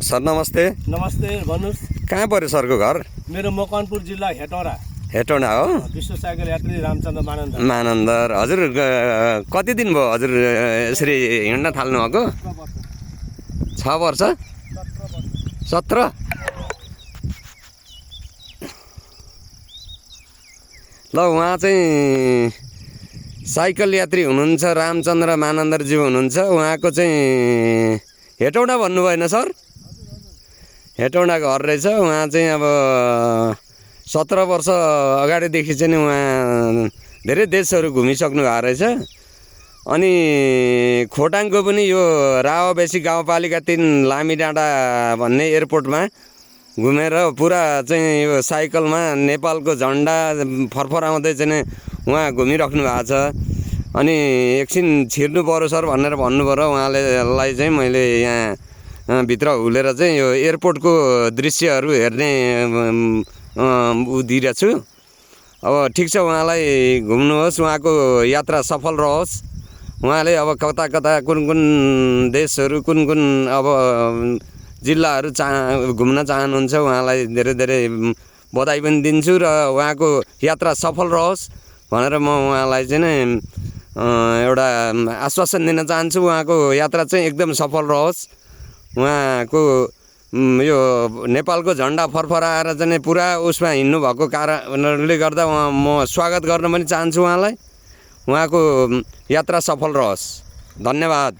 Sir नमस्ते। नमस्ते, भन्नुहोस्। कहाँ पर्यो सरको घर? मेरो मकवानपुर जिल्ला हेटौँडा हो। विश्व साइकल यात्री रामचन्द्र मानन्दर। मानन्दर हजुर कति दिन भयो हजुर यसरी हिँड्न थाल्नु भएको? 6 वर्ष 17। ल उहाँ चाहिँ साइकल यात्री हुनुहुन्छ, रामचन्द्र मानन्दरज्यू हुनुहुन्छ। उहाँको चाहिँ हेटौँडा भन्नु भएन सर? हेटौँडा घर रहेछ। उहाँ चाहिँ अब 17 वर्ष अगाडिदेखि चाहिँ नि उहाँ धेरै देशहरू घुमिसक्नु भएको रहेछ। अनि खोटाङको पनि यो रावबेसी गाउँपालिका 3 लामीडाँडा भन्ने एयरपोर्टमा घुमेर पुरा चाहिँ यो साइकलमा नेपालको झन्डा फरफराउँदै चाहिँ उहाँ घुमिराख्नु भएको छ। अनि एकछिन छिर्नु पर्यो सर भनेर भन्नुभयो र उहाँलाई चाहिँ मैले यहाँ भित्र हुलेर चाहिँ यो एयरपोर्टको दृश्यहरू हेर्ने दिइरहेको छु। अब ठिक छ, उहाँलाई घुम्नुहोस्, उहाँको यात्रा सफल रहोस्। उहाँले अब कता कता कुन कुन देशहरू कुन कुन अब जिल्लाहरू घुम्न चाहनुहुन्छ, उहाँलाई धेरै धेरै बधाई पनि दिन्छु र उहाँको यात्रा सफल रहोस् भनेर म उहाँलाई चाहिँ नि एउटा आश्वासन दिन चाहन्छु। उहाँको यात्रा चाहिँ एकदम सफल रहोस्। उहाँको यो नेपालको झन्डा फरफराएर चाहिँ पुरा उसमा हिँड्नु भएको कारणले गर्दा म स्वागत गर्न पनि चाहन्छु उहाँलाई। उहाँको यात्रा सफल रहोस्। धन्यवाद।